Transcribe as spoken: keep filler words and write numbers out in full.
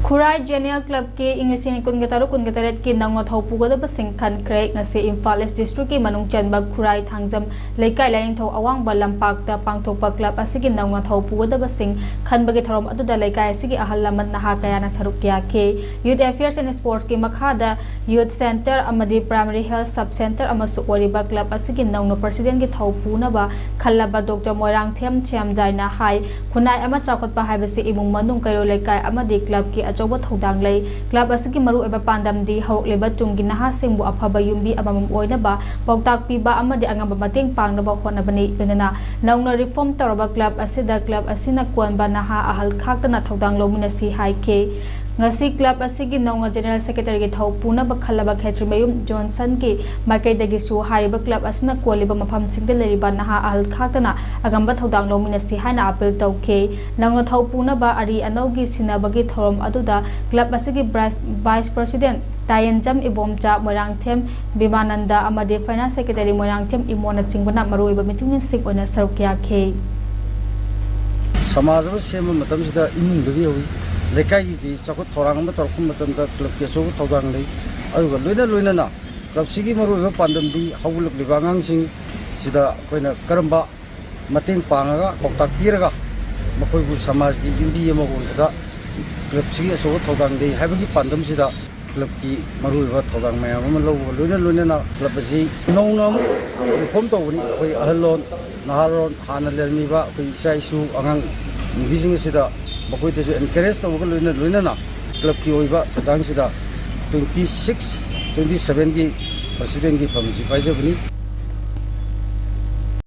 ꯈꯨꯔꯥꯏ general ꯀ꯭ꯂꯕꯀꯤ ꯏꯪ ꯂꯤꯁꯤꯡ ꯀꯨꯟꯒ ꯇꯔꯨꯛ ꯀꯨꯟꯒ ꯇꯔꯦꯠꯀꯤ ꯅꯧꯅ ꯊꯧ ꯄꯨꯒꯗꯕꯁꯤꯡ ꯈꯟꯈ꯭ꯔꯦ꯫ ꯉꯁꯤ ꯏꯝꯐꯥꯜ ꯏꯁ ꯗꯤꯁꯇ꯭ꯔꯤꯛꯀꯤ ꯃꯅꯨꯡ ꯆꯟꯕ ꯈꯨꯔꯥꯏ ꯊꯥꯡꯖꯝ ꯂꯩꯀꯥꯏ ꯂꯥꯏꯅꯤꯡꯊꯧ ꯑꯋꯥꯡꯕ ꯂꯝꯄꯥꯛꯇ ꯄꯥꯡꯊꯣꯛꯄ ꯀ꯭ꯂꯕ ꯑꯁꯤꯒꯤ ꯅꯧꯅ ꯊꯧ ꯄꯨꯒꯗꯕꯁꯤꯡ ꯈꯟꯕꯒꯤ ꯊꯧꯔꯝ ꯑꯗꯨꯗ ꯂꯩꯀꯥꯏ ꯑꯁꯤꯒꯤ ꯑꯍꯜ ꯂꯃꯟ ꯅꯍꯥ ꯀꯌꯥꯅ ꯁꯔꯨꯛ ꯌꯥꯈꯤ꯫ Youth Affairs and Sportsꯀꯤ ꯃꯈꯥꯗ Youth Centre ꯑꯃꯗꯤ Primary Health Sub Centre ꯑꯃꯁꯨ ꯑꯣꯏꯔꯤꯕ ꯀ꯭ꯂꯕ ꯑꯁꯤꯒꯤ ꯅꯧꯅ ꯄ꯭ꯔꯁꯤꯗꯦꯟꯒꯤ ꯊꯧ ꯄꯨꯅꯕ ꯈꯜꯂꯕ ꯗꯣꯛꯇꯔ ꯃꯣꯏꯔꯥꯡꯊꯦꯝ ꯁ꯭ꯌꯥꯝꯖꯥꯏꯅ ꯍꯥꯏ, ꯈꯨꯟꯅꯥꯏ ꯑꯃ ꯆꯥꯎꯈꯠꯄ ꯍꯥꯏꯕꯁꯤ ꯏꯃꯨꯡ ꯃꯅꯨꯡ, ꯀꯩꯔꯣꯜ ꯂꯩꯀꯥꯏ ꯑꯃꯗꯤ ꯀ꯭ꯂꯕꯀꯤ ꯑꯆꯧꯕ ꯊꯧꯗꯥꯡ ꯂꯩ꯫ ꯀ꯭ꯂꯕ ꯑꯁꯤꯒꯤ ꯃꯔꯨꯑꯣꯏꯕ ꯄꯥꯟꯗꯝꯗꯤ ꯍꯧꯔꯛꯂꯤꯕ ꯇꯨꯡꯒꯤ ꯅꯍꯥꯁꯤꯡꯕꯨ ꯑꯐꯕ ꯌꯨꯝꯕꯤ ꯑꯃꯃꯝ ꯑꯣꯏꯅꯕ ꯄꯥꯎꯇꯥꯛ ꯄꯤꯕ ꯑꯃꯗꯤ ꯑꯉꯝꯕ ꯃꯇꯦꯡ ꯄꯥꯡꯅꯕ ꯍꯣꯠꯅꯕꯅꯤ꯫ ꯂꯣꯏꯅꯅ ꯅꯧꯅ ꯔꯤꯐꯣꯔꯝ ꯇꯧꯔꯕ ꯀ꯭ꯂꯕ ꯑꯁꯤꯗ ꯀ꯭ꯂꯕ ꯑꯁꯤꯅ ꯀꯣꯟꯕ ꯅꯍꯥ ꯑꯍꯜ ꯈꯥꯛꯇꯅ ꯊꯧꯗꯥꯡ ꯂꯧꯃꯤꯟꯅꯁꯤ ꯍꯥꯏꯈꯤ꯫ ꯉꯁꯤ ꯀ꯭ꯂꯕ ꯑꯁꯤꯒꯤ ꯅꯧꯅ ꯖꯦꯅꯦꯔꯦꯜ ꯁꯦꯀ꯭ꯔꯦꯇꯔꯤꯒꯤ ꯊꯧ ꯄꯨꯅꯕ ꯈꯜꯂꯕ ꯈꯦꯇ꯭ꯔꯤꯃꯌꯨꯝ ꯖꯣꯟꯁꯟꯒꯤ ꯃꯥꯏꯀꯩꯗꯒꯤꯁꯨ ꯍꯥꯏꯔꯤꯕ ꯀ꯭ꯂꯕ ꯑꯁꯤꯅ ꯀꯣꯜꯂꯤꯕ ꯃꯐꯝꯁꯤꯡꯗ ꯂꯩꯔꯤꯕ ꯅꯍꯥ ꯑꯍꯜ ꯈꯥꯛꯇꯅ ꯑꯉꯝꯕ ꯊꯧꯗꯥꯡ ꯂꯧꯃꯤꯟꯅꯁꯤ ꯍꯥꯏꯅ ꯑꯄꯤꯜ ꯇꯧꯈꯤ꯫ ꯅꯧꯅ ꯊꯧ ꯄꯨꯅꯕ ꯑꯔꯤ ꯑꯅꯧꯒꯤ ꯁꯤꯟꯅꯕꯒꯤ ꯊꯧꯔꯝ ꯑꯗꯨꯗ ꯀ꯭ꯂꯕ ꯑꯁꯤꯒꯤ vice, vice president ꯇꯥꯌꯦꯟꯖꯝ Ibomcha, Moirangthem ꯕꯤꯃꯥꯅꯟꯗ ꯑꯃꯗꯤ ꯐꯥꯏꯅꯥꯟꯁ ꯁꯦꯀ꯭ꯔꯦꯇꯔꯤ ꯃꯣꯏꯔꯥꯡꯊꯦꯝ ꯏꯃꯣꯅꯆꯤꯡꯕꯅ ꯃꯔꯨꯑꯣꯏꯕ ꯃꯤꯊꯨꯡꯂꯦꯟꯁꯤꯡ ꯑꯣꯏꯅ ꯁꯔꯨꯛ ꯌꯥꯈꯤ꯫ ꯁꯃꯥꯖ ꯑꯃ ꯁꯦꯝꯕ ꯃꯇꯝꯁꯤꯗ ꯏꯃꯨꯡꯗꯒꯤ ꯍꯧꯏ꯫ ꯂꯩꯀꯥꯏꯒꯤ ꯆꯥꯎꯈꯠ ꯊꯧꯔꯥꯡ ꯑꯃ ꯇꯧꯔꯛꯄ ꯃꯇꯝꯗ ꯀ꯭ꯂꯕꯀꯤ ꯑꯆꯧꯕ ꯊꯧꯗꯥꯡ ꯂꯩ꯫ ꯑꯗꯨꯒ ꯂꯣꯏꯅ ꯂꯣꯏꯅꯅ ꯀ꯭ꯂꯕꯁꯤꯒꯤ ꯃꯔꯨꯑꯣꯏꯕ ꯄꯥꯟꯗꯝꯗꯤ ꯍꯧꯒꯠꯂꯛꯂꯤꯕ ꯑꯉꯥꯡꯁꯤꯡꯁꯤꯗ ꯑꯩꯈꯣꯏꯅ ꯀꯔꯝꯕ ꯃꯇꯦꯡ ꯄꯥꯡꯉꯒ, ꯄꯥꯎꯇꯥꯛ ꯄꯤꯔꯒ ꯃꯈꯣꯏꯕꯨ ꯁꯃꯥꯖꯒꯤ ꯌꯨꯝꯕꯤ ꯑꯃ ꯑꯣꯏꯕꯗ ꯀ꯭ꯂꯕꯁꯤꯒꯤ ꯑꯆꯧꯕ ꯊꯧꯗꯥꯡ ꯂꯩ ꯍꯥꯏꯕꯒꯤ ꯄꯥꯟꯗꯝꯁꯤꯗ ꯀ꯭ꯂꯕꯀꯤ ꯃꯔꯨꯑꯣꯏꯕ ꯊꯧꯗꯥꯡ ꯃꯌꯥꯝ ꯑꯃ ꯂꯧꯕꯒ ꯂꯣꯏꯅ ꯂꯣꯏꯅꯅ ꯀ꯭ꯂꯕ ꯑꯁꯤ ꯅꯧꯅ ꯑꯃꯨꯛ ꯔꯤꯐꯣꯔꯝ ꯇꯧꯕꯅꯤ꯫ ꯑꯩꯈꯣꯏ ꯑꯍꯜꯂꯣꯟ, ꯅꯍꯥꯔꯣꯟ, ꯍꯥꯟꯅ ꯂꯩꯔꯝꯃꯤꯕ ꯑꯩꯈꯣꯏ ꯏꯆꯥ ꯏꯁꯨ ꯑꯉꯥꯡ ꯅꯨꯕꯤꯁꯤꯡ ꯑꯁꯤꯗ ꯃꯈꯣꯏꯗꯁꯨ ꯑꯦꯟꯀꯔꯦꯖ ꯇꯧꯕꯒ ꯂꯣꯏꯅ ꯂꯣꯏꯅꯅ ꯀ꯭ꯂꯕꯀꯤ ꯑꯣꯏꯕ ꯊꯧꯗꯥꯡꯁꯤꯗ twenty six, twenty sevenꯒꯤ ꯄ꯭ꯔꯁꯤꯗꯦꯟꯒꯤ ꯐꯝꯁꯤ ꯄꯥꯏꯖꯕꯅꯤ꯫